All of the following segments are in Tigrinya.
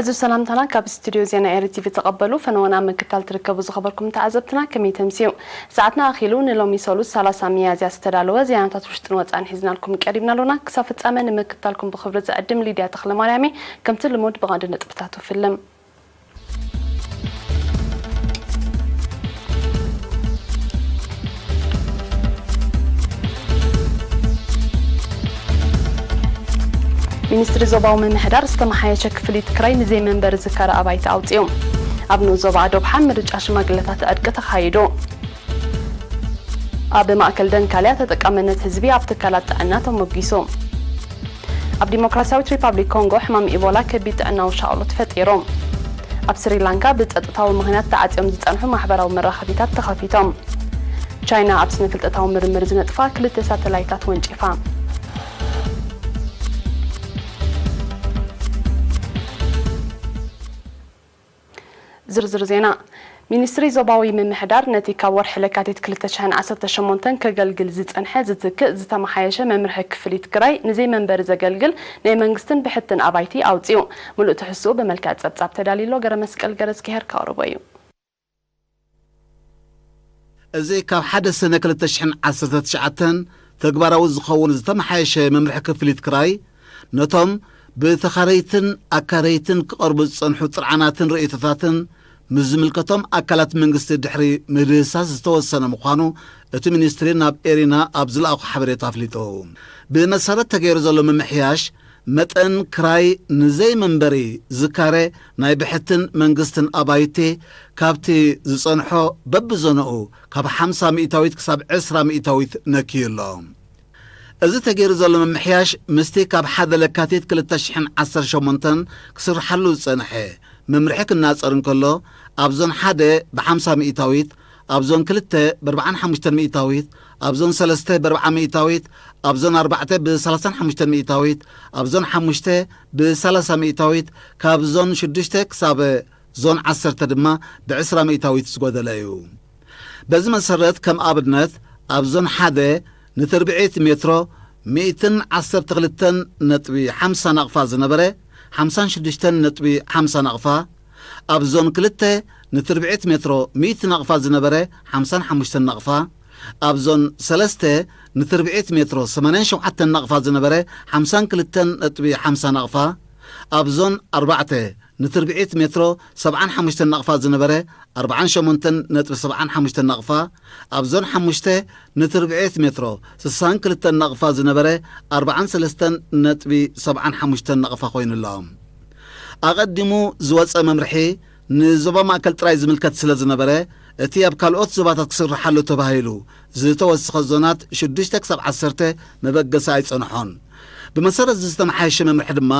እዚ ሰላምታና ካብ ስቱድዮ ዜና ኤሪ ቲቪ ተቐበሉ። ፈነወና ምክታል ትርከቡ ዝኸበርኩም ተዓዘብትና ከመይ ተምስዩ? ሰዓትና ኣኺሉ ንሎሚ ሰሉስ ሰላሳ ሚያዝያ ዝተዳለወ ዜናታት ውሽጥን ወጻእን ሒዝናልኩም ቀሪብና ኣሎና። ክሳብ ፍጻመ ንምክታልኩም ብኽብሪ ዝዕድም ሊድያ ተኽለማርያም እየ። ከምቲ ልሙድ ብቐንዲ ነጥብታቱ ፍልም። ሚኒስትሪ ዞባዊ ምምሕዳር ዝተመሓየሸ ክፍሊት ክራይ ንዘይመንበሪ ዝካረ ኣባይቲ ኣውፅኡ። ኣብ ንኡስ ዞባ ኣዶብሓ ምርጫ ሽማግለታት ዕርቂ ተኻይዱ። ኣብ ማእከል ደንካልያ ተጠቃምነት ህዝቢ ኣብ ትካላት ጥዕና ተሞጊሱ። ኣብ ዲሞክራሲያዊት ሪፓብሊክ ኮንጎ ሕማም ኢቦላ ከቢድ ጥዕናዊ ሻቕሎት ፈጢሩ። ኣብ ስሪላንካ ብጸጥታዊ ምኽንያት ተዓጽዮም ዝጸንሑ ማሕበራዊ መራኸቢታት ተኸፊቶም። ቻይና ኣብ ስነ ፍልጠታዊ ምርምር ዝነጥፋ ክልተ ሳተላይታት ወንጪፋ። ዝርዝር ዜና። ሚኒስትሪ ዞባዊ ምምሕዳር ነቲ ካብ ወርሒ ለካቲት ክልተ ሽሕን ዓሰርተ ሸሞንተን ከገልግል ዝጸንሐ ዝትክእ ዝተመሓየሸ መምርሒ ክፍሊት ክራይ ንዘይመንበሪ ዘገልግል ናይ መንግስትን ብሕትን ኣባይቲ ኣውጺኡ። ምሉእ ትሕዝትኡ ብመልክዕ ጸብጻብ ተዳልዩ ኣሎ። ገረመስቀል ገረዝግሄር ከቕርቦ እዩ። እዚ ካብ ሓደ ሰነ ክልተ ሽሕን ዓሰርተ ትሽዓተን ተግባራዊ ዝኸውን ዝተመሓየሸ መምርሒ ክፍሊት ክራይ፣ ነቶም ብተኻረይትን ኣካረይትን ክቐርቡ ዝጸንሑ ጥርዓናትን ርእይቶታትን ምስ ዝምልከቶም ኣካላት መንግስቲ ድሕሪ ምድህሳስ ዝተወሰነ ምዃኑ እቲ ሚኒስትሪ ናብ ኤሪና ኣብ ዝለኣኾ ሓበሬታ ኣፍሊጡ። ብመሰረት ተገይሩ ዘሎ ምምሕያሽ፣ መጠን ክራይ ንዘይመንበሪ ዝካረ ናይ ብሕትን መንግስትን ኣባይቲ ካብቲ ዝጸንሖ በብዞንኡ ካብ ሓምሳ ሚእታዊት ክሳብ ዕስራ ሚእታዊት ነክዩ ኣሎ። እዚ ተገይሩ ዘሎ ምምሕያሽ ምስቲ ካብ ሓደ ለካቲት ክልተ ሽሕን ዓሰርተ ሸሞንተን ክስርሓሉ ዝጸንሐ መምርሒ ክናጸር እንከሎ፣ ኣብ ዞን ሓደ ብሓምሳ ሚእታዊት፣ ኣብ ዞን ክልተ ብኣርብዓን ሓሙሽተን ሚእታዊት፣ ኣብ ዞን ሰለስተ ብኣርብዓ ሚእታዊት፣ ኣብ ዞን ኣርባዕተ ብሰላሳን ሓሙሽተን ሚእታዊት፣ ኣብ ዞን ሓሙሽተ ብሰላሳ ሚእታዊት፣ ካብ ዞን ሽዱሽተ ክሳብ ዞን ዓሰርተ ድማ ብዕስራ ሚእታዊት ዝጎደለ እዩ። በዚ መሰረት፣ ከም ኣብነት፣ ኣብ ዞን ሓደ ንትርብዒት ሜትሮ ሚእትን ዓሰርተ ክልተን ነጥቢ ሓምሳ ናቕፋ ዝነበረ፣ ሓምሳን ሽዱሽተን ነጥቢ ሓምሳ ናቕፋ፣ ኣብ ዞን ክልተ ንትርብዒት ሜትሮ ሚእቲ ናቕፋ ዝነበረ፣ ሓምሳን ሓሙሽተን ናቕፋ፣ ኣብ ዞን ሰለስተ ንትርብዒት ሜትሮ ሰማንያን ሸውዓተን ናቕፋ ዝነበረ፣ ሓምሳን ክልተን ነጥቢ ሓምሳ ናቕፋ፣ ኣብ ዞን ኣርባዕተ ንትርብዒት ሜትሮ ሰብዓን ሓሙሽተን ናቕፋ ዝነበረ፣ ኣርብዓን ሸሞንተን ነጥቢ ሰብዓን ሓሙሽተን ናቕፋ፣ ኣብ ዞን ሓሙሽተ ንትርብዒት ሜትሮ ስሳን ክልተን ናቕፋ ዝነበረ፣ ኣርብዓን ሰለስተን ነጥቢ ሰብዓን ሓሙሽተን ናቕፋ ኮይኑ ኣሎ። ኣቐዲሙ ዝወጸ መምርሒ ንዞባ ማእከል ጥራይ ዝምልከት ስለ ዝነበረ፣ እቲ ኣብ ካልኦት ዞባታት ክስርሓሉ ተባሂሉ ዝተወሰኸ ዞናት ሽዱሽተ ክሳብ ዓሰርተ መበገሲ ኣይጸንሖን። ብመሰረት እዚ ዝተመሓየሸ መምርሒ ድማ፣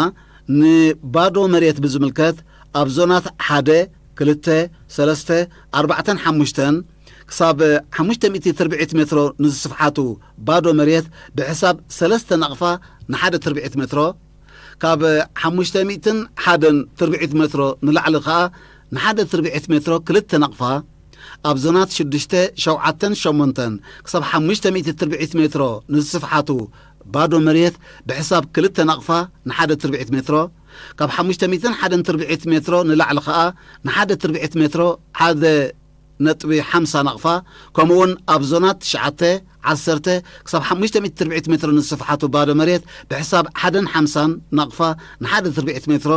ንባዶ መሬት ብዝምልከት፣ ኣብ ዞናት ሓደ፣ ክልተ፣ ሰለስተ፣ ኣርባዕተን ሓሙሽተን ክሳብ ሓሙሽተ ሚእቲ ትርብዒት ሜትሮ ንዝስፍሓቱ ባዶ መሬት ብሕሳብ ሰለስተ ናቕፋ ንሓደ ትርብዒት ሜትሮ፣ ካብ ሓሙሽተ ሚእትን ሓደን ትርብዒት ሜትሮ ንላዕሊ ከኣ ንሓደ ትርብዒት ሜትሮ ክልተ ናቕፋ፣ ኣብ ዞናት ሽዱሽተ፣ ሸውዓተን ሸሞንተን ክሳብ ሓሙሽተ ሚእቲ ትርብዒት ሜትሮ ንዝስፍሓቱ ባዶ መሬት ብሕሳብ ክልተ ናቕፋ ንሓደ ትርብዒት ሜትሮ፣ ካብ ሓሙሽተ ሚእትን ሓደን ትርብዒት ሜትሮ ንላዕሊ ከኣ ንሓደ ትርብዒት ሜትሮ ሓደ ነጥቢ ሓምሳ ናቕፋ፣ ከምኡውን ኣብ ዞናት ትሽዓተ፣ ዓሰርተ ክሳብ ሓሙሽተ ሚእቲ ትርብዒት ሜትሮ ንስፍሓቱ ባዶ መሬት ብሕሳብ ሓደን ሓምሳን ናቕፋ ንሓደ ትርብዒት ሜትሮ፣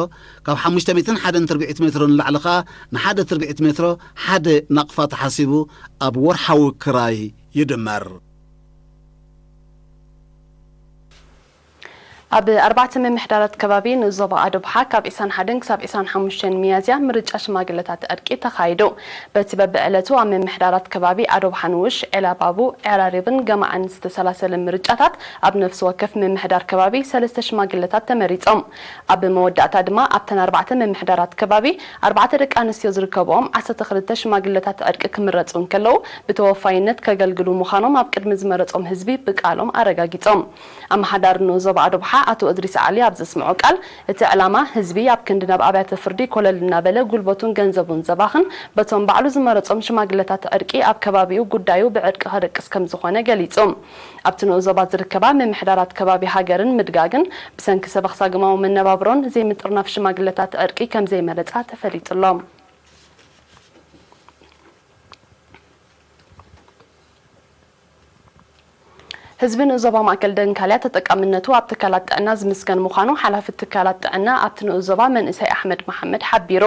ካብ ሓሙሽተ ሚእትን ሓደን ትርብዒት ሜትሮ ንላዕሊ ከኣ ንሓደ ትርብዒት ሜትሮ ሓደ ናቕፋ ተሓሲቡ ኣብ ወርሓዊ ክራይ ይድመር። ኣብ ኣርባዕተ ምምሕዳራት ከባቢ ንዞባ ኣዶብሓ ካብ ዕስራን ሓደን ክሳብ ዕስራን ሓሙሽተን ሚያዝያ ምርጫ ሽማግለታት ዕርቂ ተኻይዱ። በቲ በብዕለቱ ኣብ ምምሕዳራት ከባቢ ኣዶብሓ ንኡሽ፣ ዒላባቡ፣ ዒራሪብን ገማዕን ዝተሰላሰለ ምርጫታት ኣብ ነፍሲ ወከፍ ምምሕዳር ከባቢ ሰለስተ ሽማግለታት ተመሪጾም። ኣብ መወዳእታ ድማ ኣብተን ኣርባዕተ ምምሕዳራት ከባቢ ኣርባዕተ ደቂ ኣንስትዮ ዝርከብኦም ዓሰርተ ክልተ ሽማግለታት ዕርቂ ክምረጹ እንከለዉ ብተወፋይነት ከገልግሉ ምዃኖም ኣብ ቅድሚ ዝመረጾም ህዝቢ ብቃሎም ኣረጋጊጾም። ኣመሓዳሪ ንኡስ ዞባ ኣዶብሓ ኣቶ እድሪስ ዓሊ ኣብ ዘስምዖ ቃል፣ እቲ ዕላማ ህዝቢ ኣብ ክንዲ ናብ ኣብያተ ፍርዲ ኮለል እናበለ ጉልበቱን ገንዘቡን ዘባኽን በቶም ባዕሉ ዝመረጾም ሽማግለታት ዕርቂ ኣብ ከባቢኡ ጉዳዩ ብዕርቂ ከደቅስ ከም ዝኾነ ገሊጹ። ኣብቲ ንኡስ ዞባ ዝርከባ ምምሕዳራት ከባቢ ሃገርን ምድጋግን ብሰንኪ ሰበኽ ሳግማዊ መነባብሮን ዘይምጥርናፍ ሽማግለታት ዕርቂ ከም ዘይመረጻ ተፈሊጡ ኣሎ። ህዝቢ ንኡስ ዞባ ማእከል ደንካልያ ተጠቃምነቱ ኣብ ትካላት ጥዕና ዝምስገን ምዃኑ ሓላፊ ትካላት ጥዕና ኣብቲ ንኡስ ዞባ መንእሰይ ኣሕመድ መሓመድ ሓቢሩ።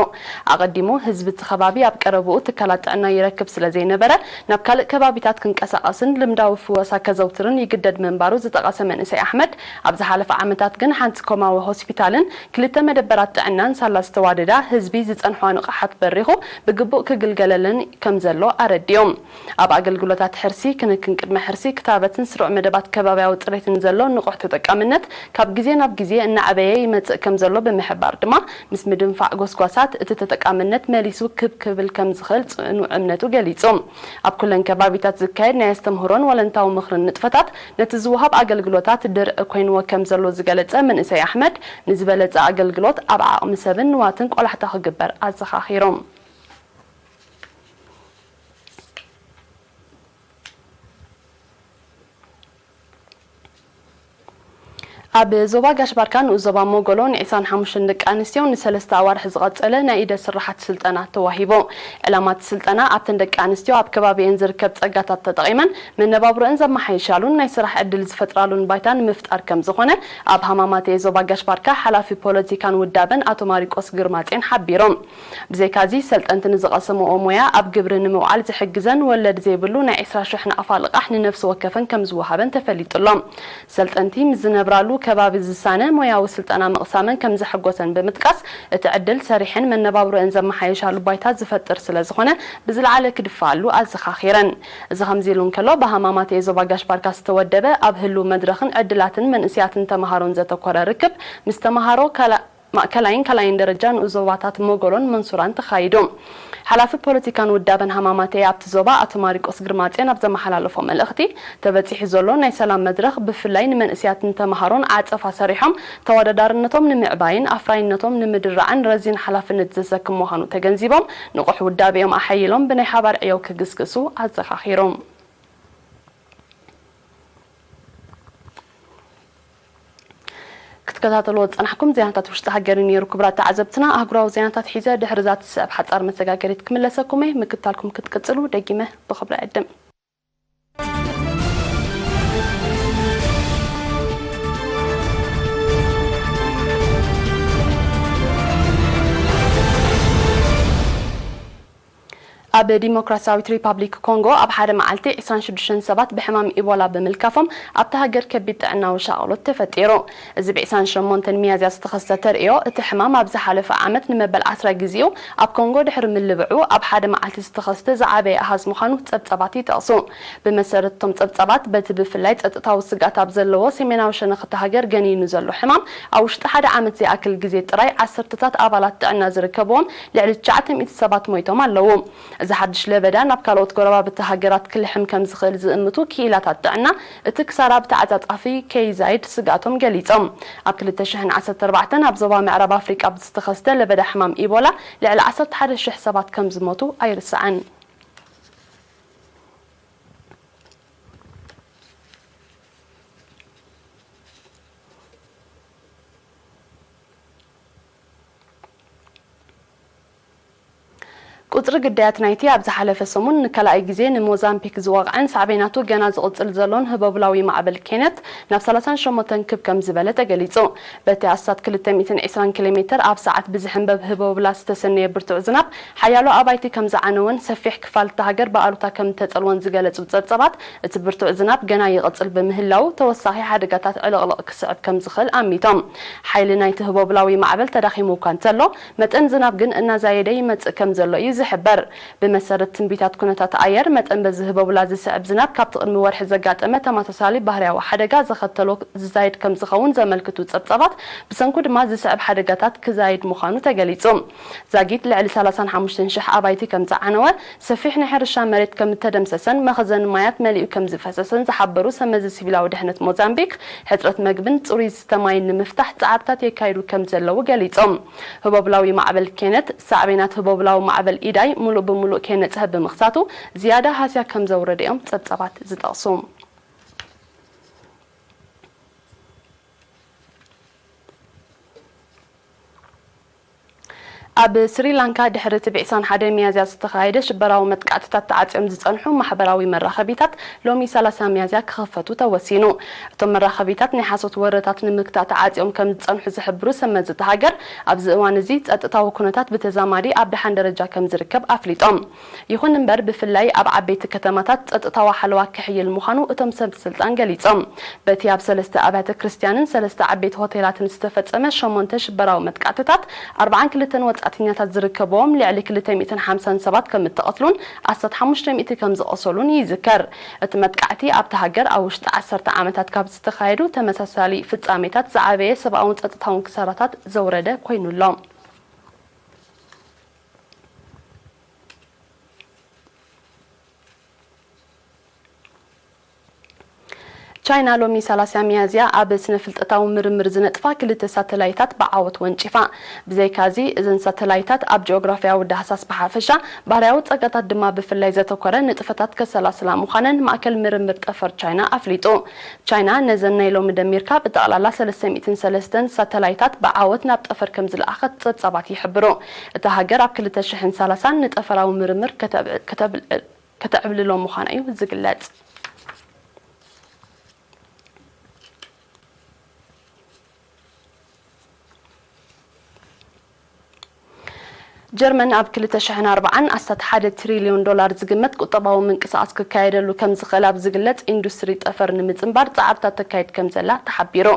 ኣቐዲሙ ህዝቢ እቲ ከባቢ ኣብ ቀረብኡ ትካላት ጥዕና ይረክብ ስለ ዘይነበረ ናብ ካልእ ከባቢታት ክንቀሳቐስን ልምዳዊ ፍወሳ ከዘውትርን ይግደድ ምንባሩ ዝጠቐሰ መንእሰይ ኣሕመድ፣ ኣብ ዝሓለፈ ዓመታት ግን ሓንቲ ኮማዊ ሆስፒታልን ክልተ መደበራት ጥዕናን ሳላ ዝተዋደዳ ህዝቢ ዝጸንሖ ንቕሓት በሪኹ ብግቡእ ክግልገለለን ከም ዘሎ ኣረዲኦም። ኣብ ኣገልግሎታት ሕርሲ፣ ክንክን ቅድመ ሕርሲ፣ ክታበትን ስሩዕ መደባት ከባብያዊ ጽሬትን ዘሎ ንቑሕ ተጠቃምነት ካብ ግዜ ናብ ግዜ እናዓበየ ይመጽእ ከም ዘሎ ብምሕባር ድማ፣ ምስ ምድንፋዕ ጎስጓሳት እቲ ተጠቃምነት መሊሱ ክብ ክብል ከም ዝኽእል ጽኑዕ እምነቱ ገሊጹ። ኣብ ኩለን ከባቢታት ዝካየድ ናይ ኣስተምህሮን ወለንታዊ ምኽርን ንጥፈታት ነቲ ዝወሃብ ኣገልግሎታት ድርዒ ኮይንዎ ከም ዘሎ ዝገለጸ መንእሰይ ኣሕመድ፣ ንዝበለጸ ኣገልግሎት ኣብ ዓቕሚ ሰብን ንዋትን ቆላሕታ ክግበር ኣዘኻኺሩ። ኣብ ዞባ ጋሽ ባርካ ንኡስ ዞባ ሞጎሎ ን ዕስራን ሓሙሽተን ደቂ ኣንስትዮ ንሰለስተ ኣዋርሕ ዝቐጸለ ናይ ኢደ ስራሓት ስልጠና ተዋሂቡ። ዕላማ እቲ ስልጠና ኣብተን ደቂ ኣንስትዮ ኣብ ከባቢኤን ዝርከብ ጸጋታት ተጠቒመን መነባብሮኤን ዘመሓይሻሉን ናይ ስራሕ ዕድል ዝፈጥራሉን ባይታ ንምፍጣር ከም ዝኾነ ኣብ ሃማማተኤ ዞባ ጋሽ ባርካ ሓላፊ ፖለቲካን ውዳበን ኣቶ ማሪቆስ ግርማጼን ሓቢሮም። ብዘይካዚ ሰልጠንቲ ንዝቐሰምኦ ሞያ ኣብ ግብሪ ንምውዓል ዝሕግዘን ወለድ ዘይብሉ ናይ ዕስራ ሽሕ ናቕፋ ልቓሕ ንነፍሲ ወከፈን ከም ዝወሃበን ተፈሊጡ ኣሎ። ሰልጠንቲ ምስ ዝነብራሉ ከባቢ ዝሳነ ሞያዊ ስልጠና ምቕሳመን ከም ዘሐጎሰን ብምጥቃስ፣ እቲ ዕድል ሰሪሐን መነባብሮኤን ዘመሓየሻሉ ባይታ ዝፈጥር ስለ ዝኾነ ብዝለዓለ ክድፋኣሉ ኣዘኻኺረን። እዚ ከምዚ ኢሉ እንከሎ፣ ብሃማማተኤ ዞባ ጋሽ ባርካ ዝተወደበ ኣብ ህሉው መድረኽን ዕድላትን መንእሰያትን ተምሃሮን ዘተኮረ ርክብ ምስ ተምሃሮ ካላ-፣ ማእከላይን ካልኣይን ደረጃ ንኡስ ዞባታት ሞጎሎን መንሱራን ተኻይዱ። ሓላፊ ፖለቲካን ውዳበን ሃማማተኤ ኣብቲ ዞባ ኣቶ ማሪቆስ ግርማጼን ኣብ ዘመሓላለፎ መልእኽቲ፣ ተበጺሑ ዘሎ ናይ ሰላም መድረኽ ብፍላይ ንመንእሰያትን ተምሃሮን ዓጸፋ ሰሪሖም ተወዳዳርነቶም ንምዕባይን ኣፍራይነቶም ንምድራዕን ረዚን ሓላፍነት ዘሰክም ምዃኑ ተገንዚቦም፣ ንቑሕ ውዳቤኦም ኣሐይሎም ብናይ ሓባር ዕዮ ክግስግሱ ኣዘኻኺሮም። ክትከታተልዎ ዝጸናሕኩም ዜናታት ውሽጢ ሃገር ነይሩ። ክቡራት ተዓዘብትና፣ ኣህጉራዊ ዜናታት ሒዘ ድሕሪ እዛ ትስዕብ ሓጻር መሰጋገሪት ክምለሰኩም እየ። ምክትታልኩም ክትቅጽሉ ደጊመ ብኽብሪ ዕድም። ኣብ ዲሞክራሲያዊት ሪፓብሊክ ኮንጎ ኣብ ሓደ መዓልቲ ዕስራን ሽዱሽተን ሰባት ብሕማም ኢቦላ ብምልካፎም ኣብታ ሃገር ከቢድ ጥዕናዊ ሻቕሎት ተፈጢሩ። እዚ ብ ዕስራን ሸሞንተን ሚያዝያ ዝተኸስተ ተርእዮ፣ እቲ ሕማም ኣብ ዝሓለፈ ዓመት ንመበል ዓስራ ግዜኡ ኣብ ኮንጎ ድሕሪ ምልብዑ ኣብ ሓደ መዓልቲ ዝተኸስተ ዝዓበየ ኣሃዝ ምዃኑ ጸብጻባት ይጠቕሱ። ብመሰረት እቶም ጸብጻባት፣ በቲ ብፍላይ ጸጥታዊ ስግኣት ኣብ ዘለዎ ሰሜናዊ ሸነኽ እታ ሃገር ገኒኑ ዘሎ ሕማም፣ ኣብ ውሽጢ ሓደ ዓመት ዝኣክል ግዜ ጥራይ ዓሰርተታት ኣባላት ጥዕና ዝርከብዎም ልዕሊ ትሽዓተ ሚእቲ ሰባት ሞይቶም ኣለዉ። እዚ ሓድሽ ለበዳ ናብ ካልኦት ጎረባብቲ ሃገራት ክልሕም ከም ዝኽእል ዝእምቱ ክኢላታት ጥዕና፣ እቲ ክሳራ ብተዓጻጻፊ ከይዛይድ ስግኣቶም ገሊጾም። ኣብ ክልተ ሽሕን ዓሰርተ ኣርባዕተን ኣብ ዞባ ምዕራብ ኣፍሪቃ ብዝተኸስተ ለበዳ ሕማም ኢቦላ ልዕሊ ዓሰርተ ሓደ ሽሕ ሰባት ከም ዝሞቱ ኣይርስዕን። ቁጽሪ ግዳያት ናይቲ ኣብ ዝሓለፈ ሰሙን ንካልኣይ ግዜ ንሞዛምቢክ ዝወቕዐን ሳዕቤናቱ ገና ዝቕጽል ዘሎን ህቦብላዊ ማዕበል ኬነት ናብ ሰላሳን ሸሞንተን ክብ ከም ዝበለ ተገሊጹ። በቲ ኣስታት ክልተ ሚእትን ዕስራን ኪሎ ሜተር ኣብ ሰዓት ብዝሕንበብ ህቦብላ ዝተሰነየ ብርቱዕ ዝናብ ሓያሎ ኣባይቲ ከም ዝዓነወን ሰፊሕ ክፋል እታ ሃገር ብኣሉታ ከም እተጸልወን ዝገለጹ ጸብጻባት፣ እቲ ብርቱዕ ዝናብ ገና ይቕጽል ብምህላዉ ተወሳኺ ሓደጋታት ዕልቕልቕ ክስዕብ ከም ዝኽእል ኣሚቶም። ሓይሊ ናይቲ ህቦብላዊ ማዕበል ተዳኺሙ እኳ እንተሎ፣ መጠን ዝናብ ግን እናዛየደ ይመጽእ ከም ዘሎ እዩ ዝሕበር። ብመሰረት ትንቢታት ኩነታት ኣየር፣ መጠን በዚ ህቦብላ ዝስዕብ ዝናብ ካብቲ ቅድሚ ወርሒ ዘጋጠመ ተመሳሳሊ ባህርያዊ ሓደጋ ዘኸተሎ ዝዛየድ ከም ዝኸውን ዘመልክቱ ጸብጻባት፣ ብሰንኩ ድማ ዝስዕብ ሓደጋታት ክዛይድ ምዃኑ ተገሊጹ። ዛጊት ልዕሊ ሰላሳን ሓሙሽተን ሽሕ ኣባይቲ ከም ዝዓነወ፣ ሰፊሕ ናይ ሕርሻ መሬት ከም እተደምሰሰን መኸዘን ማያት መሊኡ ከም ዝፈሰሰን ዝሓበሩ ሰመዚ ሲቪላዊ ድሕነት ሞዛምቢክ፣ ሕጽረት መግብን ጽሩይ ዝስተ ማይን ንምፍታሕ ጻዕርታት የካይዱ ከም ዘለዉ ገሊጾም። ህቦብላዊ ማዕበል ኬነት፣ ሳዕቤናት ህቦብላዊ ማዕበል ኢዳይ ምሉእ ብምሉእ ከይነጽሀ ብምኽሳቱ፣ ዝያዳ ሃስያ ከም ዘውረደ እዮም ጸብጻባት ዝጠቕሱ። ኣብ ስሪላንካ ድሕሪ እቲ ብዒስራን ሓደን ሚያዝያ ዝተኻየደ ሽበራዊ መጥቃዕትታት ተዓጽዮም ዝጸንሑ ማሕበራዊ መራኸቢታት ሎሚ ሰላሳ ሚያዝያ ክኽፈቱ ተወሲኑ። እቶም መራኸቢታት ናይ ሓሶት ወረታት ንምግታእ ተዓጽዮም ከም ዝጸንሑ ዝሕብሩ ሰመዚ እታ ሃገር፣ ኣብዚ እዋን እዚ ጸጥታዊ ኩነታት ብተዛማዲ ኣብ ደሓን ደረጃ ከም ዝርከብ ኣፍሊጦም። ይኹን እምበር፣ ብፍላይ ኣብ ዓበይቲ ከተማታት ጸጥታዊ ሓለዋ ክሕይል ምዃኑ እቶም ሰብ ስልጣን ገሊጾም። በቲ ኣብ ሰለስተ ኣብያተ ክርስትያንን ሰለስተ ዓበይቲ ሆቴላትን ዝተፈጸመ ሸሞንተ ሽበራዊ መጥቃዕትታት፣ ኣርባዓን ክልተን ወጻእተኛታት ዝርከብዎም ልዕሊ ክልተ ሚእትን ሓምሳን ሰባት ከም እተቐትሉን ኣስታት ሓሙሽተ ሚእቲ ከም ዝቖሰሉን ይዝከር። እቲ መጥቃዕቲ ኣብታ ሃገር ኣብ ውሽጢ ዓሰርተ ዓመታት ካብ ዝተኻየዱ ተመሳሳሊ ፍጻሜታት ዝዓበየ ሰብኣውን ጸጥታውን ክሳራታት ዘውረደ ኮይኑ ኣሎ። ቻይና ሎሚ ሰላሳ ሚያዝያ ኣብ ስነ ፍልጠታዊ ምርምር ዝነጥፋ ክልተ ሳተላይታት ብዓወት ወንጪፋ። ብዘይካዚ፣ እዘን ሳተላይታት ኣብ ጂኦግራፍያዊ ዳህሳስ ብሓፈሻ፣ ባህርያዊ ጸጋታት ድማ ብፍላይ ዘተኮረ ንጥፈታት ከሰላስላ ምዃነን ማእከል ምርምር ጠፈር ቻይና ኣፍሊጡ። ቻይና ነዘን ናይ ሎሚ ደሚርካ ብጠቕላላ ሰለስተ ሚእትን ሰለስተን ሳተላይታት ብዓወት ናብ ጠፈር ከም ዝለኣኸት ጸብጻባት ይሕብሩ። እታ ሃገር ኣብ ክልተ ሽሕን ሰላሳን ንጠፈራዊ ምርምር ከተብ-፣ ከተብል-፣ ከተዕብልሎ ምዃና እዩ ዝግለጽ። ጀርመን ኣብ ክልተ ሽሕን ኣርባዓን ኣስታት ሓደ ትሪልዮን ዶላር ዝግመት ቁጠባዊ ምንቅስቓስ ክካየደሉ ከም ዝኽእል ኣብ ዝግለጽ ኢንዱስትሪ ጠፈር ንምጽንባር ጻዕርታት ተካይድ ከም ዘላ ተሓቢሩ።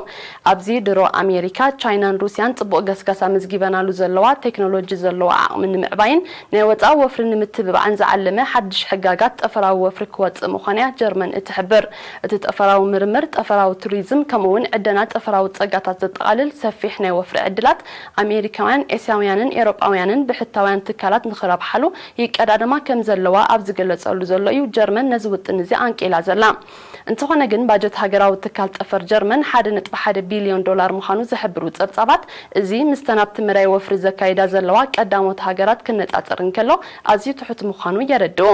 ኣብዚ ድሮ ኣሜሪካ፣ ቻይናን ሩስያን ጽቡቕ ገስጋስ ኣመዝጊበናሉ ዘለዋ ቴክኖሎጂ ዘለዋ ዓቕሚ ንምዕባይን ናይ ወጻኢ ወፍሪ ንምትብባዕን ዝዓለመ ሓድሽ ሕጋጋት ጠፈራዊ ወፍሪ ክወጽእ ምዃኑ እያ ጀርመን እትሕብር። እቲ ጠፈራዊ ምርምር፣ ጠፈራዊ ቱሪዝም፣ ከምኡ እውን ዕደና ጠፈራዊ ጸጋታት ዘጠቓልል ሰፊሕ ናይ ወፍሪ ዕድላት፣ ኣሜሪካውያን፣ ኤስያውያንን ኤውሮጳውያንን ብሕታውያን ትካላት ንኽረብሓሉ ይቀዳደማ ከም ዘለዋ ኣብ ዝገለጸሉ ዘሎ እዩ ጀርመን ነዚ ውጥን እዚ ኣንቂላ ዘላ። እንተኾነ ግን፣ ባጀት ሃገራዊ ትካል ጠፈር ጀርመን ሓደ ነጥቢ ሓደ ቢልዮን ዶላር ምዃኑ ዝሕብሩ ጸብጻባት፣ እዚ ምስተን ኣብቲ መዳይ ወፍሪ ዘካይዳ ዘለዋ ቀዳሞት ሃገራት ክነጻጸር እንከሎ ኣዝዩ ትሑት ምዃኑ የረድኡ።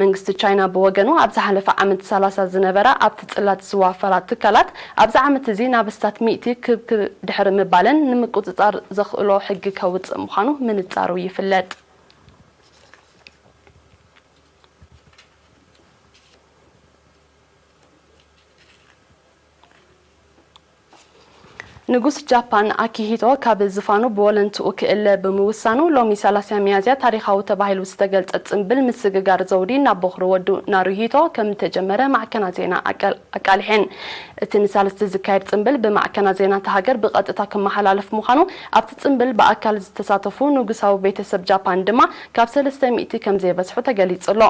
መንግስቲ ቻይና ብወገኑ፣ ኣብ ዝሓለፈ ዓመት ሰላሳ ዝነበራ ኣብቲ ጽላት ዝዋፈራ ትካላት፣ ኣብዚ ዓመት እዚ ናብ ኣስታት ሚእቲ ክብ ክብ ድሕሪ ምባለን፣ ንምቁጽጻር ዘኽእሎ ሕጊ ከውጽእ ምዃኑ ምንጻሩ ይፍለጥ። ንጉስ ጃፓን ኣኪሂቶ ካብ ዝፋኑ ብወለንትኡ ክእለ ብምውሳኑ፣ ሎሚ ሰላሳ ሚያዝያ ታሪኻዊ ተባሂሉ ዝተገልጸ ጽምብል ምስግጋር ዘውዲ ናብ በኹሪ ወዱ ናሩሂቶ ከም እተጀመረ ማዕከናት ዜና ኣቃል-፣ ኣቃሊሐን። እቲ ንሳልስቲ ዝካየድ ጽምብል ብማዕከናት ዜና እታ ሃገር ብቐጥታ ክመሓላለፍ ምዃኑ፣ ኣብቲ ጽምብል ብኣካል ዝተሳተፉ ንጉሳዊ ቤተሰብ ጃፓን ድማ ካብ ሰለስተ ሚእቲ ከም ዘይበዝሑ ተገሊጹ ኣሎ።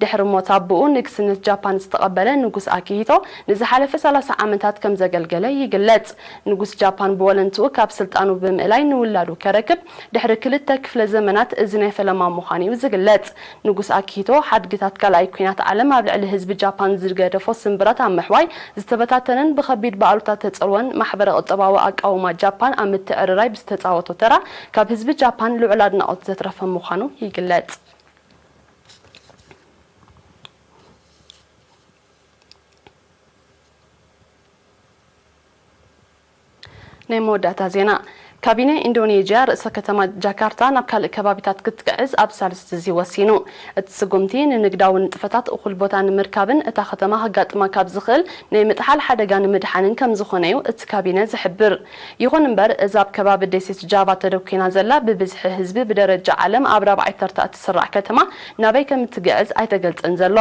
ድሕሪ ሞት ኣቦኡ ንግስነት ጃፓን ዝተቐበለ ንጉስ ኣኪሂቶ ንዝሓለፈ ሰላሳ ዓመታት ከም ዘገልገለ ይግለጽ። ንጉስ ጃፓን ብወለንትኡ ካብ ስልጣኑ ብምእላይ ንውላዱ ከረክብ ድሕሪ ክልተ ክፍለ ዘመናት እዚ ናይ ፈለማ ምዃኑ እዩ ዝግለጽ። ንጉስ ኣኪሂቶ ሓድግታት ካልኣይ ኲናት ዓለም ኣብ ልዕሊ ህዝቢ ጃፓን ዝገደፎ ስምብራት ኣብ ምሕዋይ ዝተበታተነን ብኸቢድ ብኣሉታ ተጸልወን ማሕበረ ቁጠባዊ ኣቃውማ ጃፓን ኣብ ምትዕርራይ ብዝተጻወቶ ተራ ካብ ህዝቢ ጃፓን ልዑል ኣድናቖት ዘትረፈ ምዃኑ ይግለጽ። ናይ መወዳእታ ዜና። ካቢነ ኢንዶኔዥያ ርእሰ ከተማ ጃካርታ ናብ ካልእ ከባቢታት ክትግዕዝ ኣብ ሳልስቲ እዚ ወሲኑ። እቲ ስጉምቲ ንንግዳዊ ንጥፈታት እኹል ቦታ ንምርካብን እታ ከተማ ከጋጥማ ካብ ዝኽእል ናይ ምጥሓል ሓደጋ ንምድሓንን ከም ዝኾነ'ዩ እቲ ካቢነ ዝሕብር። ይኹን እምበር፣ እዛ ኣብ ከባቢ ደሴት ጃቫ ተደኲና ዘላ ብብዝሒ ህዝቢ ብደረጃ ዓለም ኣብ ራብዓይ ተርታ እትስራዕ ከተማ ናበይ ከም እትግዕዝ ኣይተገልጸን ዘሎ።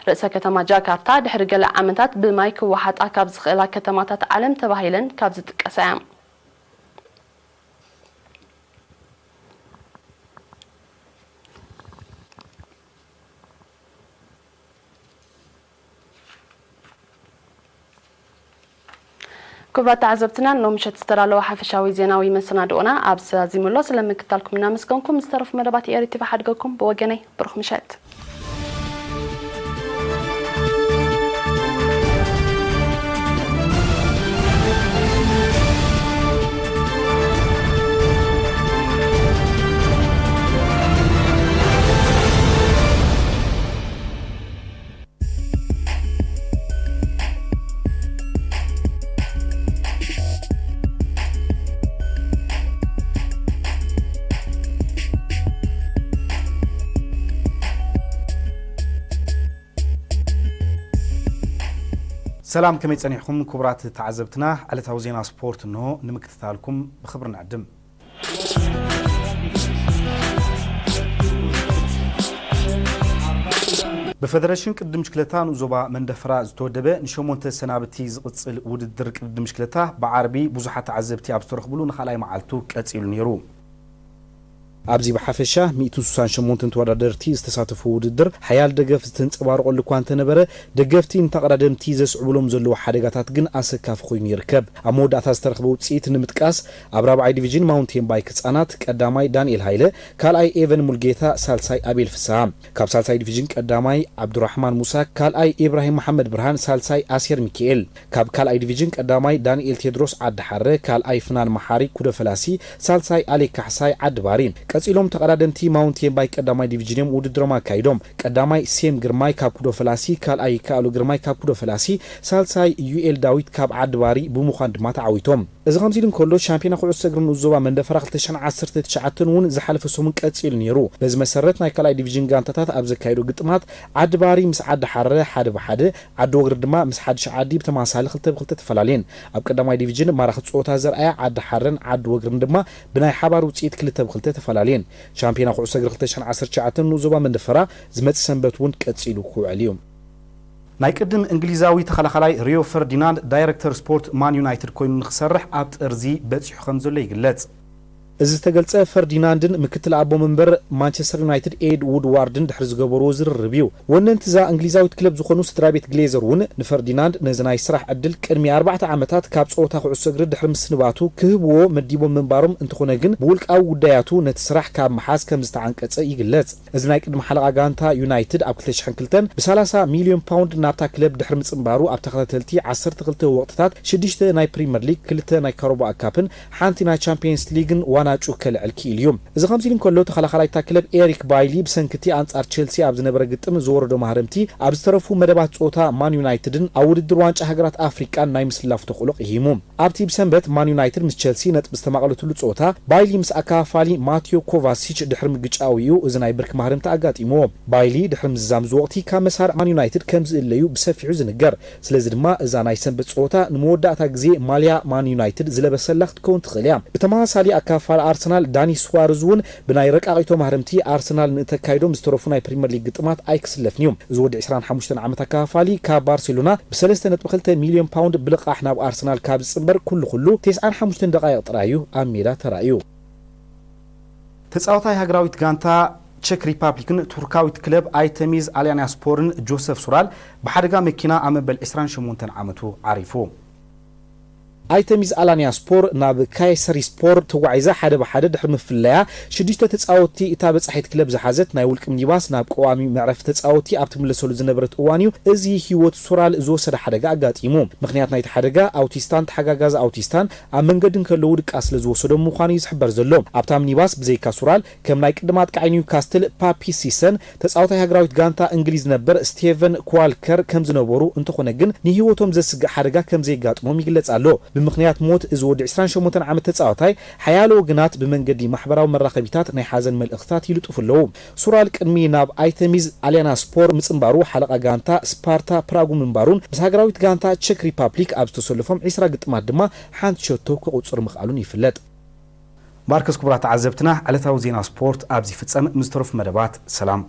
ርእሰ ከተማ ጃካርታ ድሕሪ ገለ ዓመታት ብማይ ክወሓጣ ካብ ዝኽእላ ከተማታት ዓለም ተባሂለን ካብ ዝጥቀሳ እያ። ክቡራት ተዓዘብትና፣ ሎሚ ምሸት ዝተዳለወ ሓፈሻዊ ዜናዊ መሰናድኦና ኣብዚ ዛዚሙ ኣሎ። ስለምክታልኩም እናመስገንኩም፣ ዝተረፉ መደባት ኤሪ ቲቪ ሓድገኩም። ብወገነይ ብሩኽ ምሸት። ሰላም፣ ከመይ ጸኒሕኩም ክቡራት ተዓዘብትና? ዕለታዊ ዜና ስፖርት እንሆ ንምክትታልኩም ብኽብሪ ንዕድም። ብፈደረሽን ቅድድም ብሽክለታ ንኡስ ዞባ መንደፈራ ዝተወደበ ንሸሞንተ ሰናብቲ ዝቕጽል ውድድር ቅድድም ብሽክለታ ብዓርቢ ብዙሓት ተዓዘብቲ ኣብ ዝተረኽብሉ ንኻልኣይ መዓልቱ ቀጺሉ ነይሩ። ኣብዚ ብሓፈሻ ሚእትን ስሳን ሸሞንተን ተወዳደርቲ ዝተሳተፉ ውድድር ሓያል ደገፍ ዝተንጸባረቐሉ እኳ እንተነበረ፣ ደገፍቲ ንተቐዳደምቲ ዘስዕቡሎም ዘለዉ ሓደጋታት ግን ኣሰካፊ ኮይኑ ይርከብ። ኣብ መወዳእታ ዝተረኽበ ውጽኢት ንምጥቃስ፣ ኣብ ራብዓይ ዲቪዥን ማውንቴን ባይክ ህጻናት ቀዳማይ ዳንኤል ሃይለ፣ ካልኣይ ኤቨን ሙልጌታ፣ ሳልሳይ ኣቤል ፍስሃ። ካብ ሳልሳይ ዲቪዥን ቀዳማይ ዓብዱራሕማን ሙሳ፣ ካልኣይ ኢብራሂም መሓመድ ብርሃን፣ ሳልሳይ ኣሴር ሚካኤል። ካብ ካልኣይ ዲቪዥን ቀዳማይ ዳንኤል ቴድሮስ ዓዲ ሓረ፣ ካልኣይ ፍናን መሓሪ ኩዶ ፈላሲ፣ ሳልሳይ ኣሌክ ካሕሳይ ዓዲ ባሪ። ቀጺሎም ተቐዳደምቲ ማውንቴን ባይክ ቀዳማይ ዲቪዥን እዮም ውድድሮም ኣካይዶም። ቀዳማይ ሴም ግርማይ ካብ ኩዶ ፈላሲ፣ ካልኣይ ይከኣሎ ግርማይ ካብ ኩዶ ፈላሲ፣ ሳልሳይ ዩኤል ዳዊት ካብ ዓዲ ባሪ ብምዃን ድማ ተዓዊቶም። እዚ ከምዚ ኢሉ እንከሎ፣ ሻምፒዮና ኩዕሶ እግሪ ንኡስ ዞባ መንደፈራ ክልተ ሽሕን ዓሰርተ ትሽዓተን እውን ዝሓለፈ ሰሙን ቀጺሉ ነይሩ። በዚ መሰረት፣ ናይ ካልኣይ ዲቪዥን ጋንታታት ኣብ ዘካየዶ ግጥማት፣ ዓዲ ባሪ ምስ ዓዲ ሓረ ሓደ ብሓደ፣ ዓዲ ወግሪ ድማ ምስ ሓድሽ ዓዲ ብተመሳሳሊ ክልተ ብክልተ ተፈላለየን። ኣብ ቀዳማይ ዲቪዥን ማራኺ ጸወታ ዘርኣያ ዓዲ ሓረን ዓዲ ወግርን ድማ ብናይ ሓባር ውጽኢት ክልተ ብክልተ ተፈላለየን። ሻምፒዮና ኩዕሶ እግሪ ክልተ ሽሕን ዓሰርተ ትሽዓተን ንኡስ ዞባ መንደፈራ ዝመጽእ ሰንበት እውን ቀጺሉ ክውዕል እዩ። ናይ ቅድም እንግሊዛዊ ተኸላኻላይ ሪዮ ፈርዲናንድ ዳይረክተር ስፖርት ማን ዩናይትድ ኮይኑ ንክሰርሕ ኣብ ጥርዚ በጺሑ ከም ዘሎ ይግለጽ። እዚ ዝተገልጸ ፈርዲናንድን ምክትል ኣቦ መንበር ማንቸስተር ዩናይትድ ኤድ ውድዋርድን ድሕሪ ዝገበርዎ ዝርርብ እዩ። ወነንቲ እዛ እንግሊዛዊት ክለብ ዝኾኑ ስድራ ቤት ግሌዘር እውን ንፈርዲናንድ ነዚ ናይ ስራሕ ዕድል ቅድሚ ኣርባዕተ ዓመታት ካብ ጸወታ ኩዕሶ እግሪ ድሕሪ ምስንባቱ ክህብዎ መዲቦም ምንባሮም፣ እንተኾነ ግን ብውልቃዊ ጉዳያቱ ነቲ ስራሕ ካብ ምሓዝ ከም ዝተዓንቀጸ ይግለጽ። እዚ ናይ ቅድሚ ሓለቓ ጋንታ ዩናይትድ ኣብ ክልተ ሽሕን ክልተን ብ ሰላሳ ሚልዮን ፓውንድ ናብታ ክለብ ድሕሪ ምጽንባሩ፣ ኣብ ተኸታተልቲ ዓሰርተ ክልተ ወቕትታት ሽዱሽተ ናይ ፕሪምየር ሊግ፣ ክልተ ናይ ካራባኦ ካፕን ሓንቲ ናይ ቻምፒየንስ ሊግን ዋንጫ ከልዕል ክኢሉ እዩ። እዚ ከምዚ ኢሉ እንከሎ፣ ተኸላኻላይ እታ ክለብ ኤሪክ ባይሊ ብሰንኪ እቲ ኣንጻር ቸልሲ ኣብ ዝነበረ ግጥም ዝወረዶ ማህረምቲ፣ ኣብ ዝተረፉ መደባት ጸወታ ማን ዩናይትድን ኣብ ውድድር ዋንጫ ሃገራት ኣፍሪቃን ናይ ምስላፍ ተኽእሎ ቅሂሙ። ኣብቲ ብሰንበት ማን ዩናይትድ ምስ ቸልሲ ነጥቢ ዝተማቐለትሉ ጸወታ፣ ባይሊ ምስ ኣካፋሊ ማቴዮ ኮቫሲች ድሕሪ ምግጫው እዩ እዚ ናይ ብርኪ ማህረምቲ ኣጋጢምዎ። ባይሊ ድሕሪ ምዝዛም እዚ ወቕቲ ካብ መሳርዕ ማን ዩናይትድ ከም ዝእለዩ ብሰፊሑ ዝንገር። ስለዚ ድማ እዛ ናይ ሰንበት ጸወታ ንመወዳእታ ግዜ ማልያ ማን ዩናይትድ ዝለበሰላ ክትከውን ትኽእል እያ። ብተመሳሳሊ ኣካፋሊ ኣርሰናል ዳኒ ስዋርዝ እውን ብናይ ረቃቒቶ ማህረምቲ ኣርሰናል ንእተካይዶም ዝተረፉ ናይ ፕሪምየር ሊግ ግጥማት ኣይክስለፍን እዩ። እዚ ወዲ ዕስራን ሓሙሽተን ዓመት ኣካፋሊ ካብ ባርሴሎና ብሰለስተ ነጥቢ ክልተ ሚልዮን ፓውንድ ብልቓሕ ናብ ኣርሰናል ካብ ዝጽንበር ኩሉ ኩሉ ተስዓን ሓሙሽተን ደቓይቕ ጥራይ እዩ ኣብ ሜዳ ተራእዩ። ተጻዋታይ ሃገራዊት ጋንታ ቸክ ሪፓብሊክን ቱርካዊት ክለብ ኣይተሚዝ ኣልያናስፖርን ጆሰፍ ሱራል ብሓደጋ መኪና ኣብ መበል ዕስራን ሸሞንተን ዓመቱ ዓሪፉ። ኣይተሚዝ ኣላንያ ስፖር ናብ ካይሰሪ ስፖር ተጓዒዛ ሓደ ብሓደ ድሕሪ ምፍለያ፣ ሽዱሽተ ተጻወትቲ እታ በጻሒት ክለብ ዝሓዘት ናይ ውልቂ ሚኒባስ ናብ ቀዋሚ መዕረፊ ተጻወትቲ ኣብ ትምለሰሉ ዝነበረት እዋን እዩ እዚ ህይወት ሱራል ዝወሰደ ሓደጋ ኣጋጢሙ። ምኽንያት ናይቲ ሓደጋ ኣውቲስታን ተሓጋጋዚ ኣውቲስታን ኣብ መንገዲ እንከለዉ ድቃስ ስለ ዝወሰዶም ምዃኑ እዩ ዝሕበር ዘሎ። ኣብታ ሚኒባስ ብዘይካ ሱራል ከም ናይ ቅድም ኣጥቃዒ ኒውካስትል ፓፒ ሲሰን፣ ተጻዋታይ ሃገራዊት ጋንታ እንግሊዝ ነበር ስቴቨን ክዋልከር ከም ዝነበሩ እንተኾነ ግን ንህይወቶም ዘስግእ ሓደጋ ከም ዘየጋጥሞም ይግለጽ ኣሎ። ብምኽንያት ሞት እዚ ወዲ ዕስራን ሸሞንተን ዓመት ተጻዋታይ፣ ሓያሎ ወገናት ብመንገዲ ማሕበራዊ መራኸቢታት ናይ ሓዘን መልእኽትታት ይልጥፉ ኣለዉ። ሱራል ቅድሚ ናብ ኣይተሚዝ ኣልያና ስፖር ምጽንባሩ፣ ሓለቓ ጋንታ ስፓርታ ፕራጉ ምንባሩን ምስ ሃገራዊት ጋንታ ቸክ ሪፓብሊክ ኣብ ዝተሰለፎም ዕስራ ግጥማት ድማ ሓንቲ ሸቶ ከቑጽር ምኽኣሉን ይፍለጥ። ማርከስ፣ ክቡራት ተዓዘብትና፣ ዕለታዊ ዜና ስፖርት ኣብዚ ይፍጸም። ምስ ተረፉ መደባት ሰላም።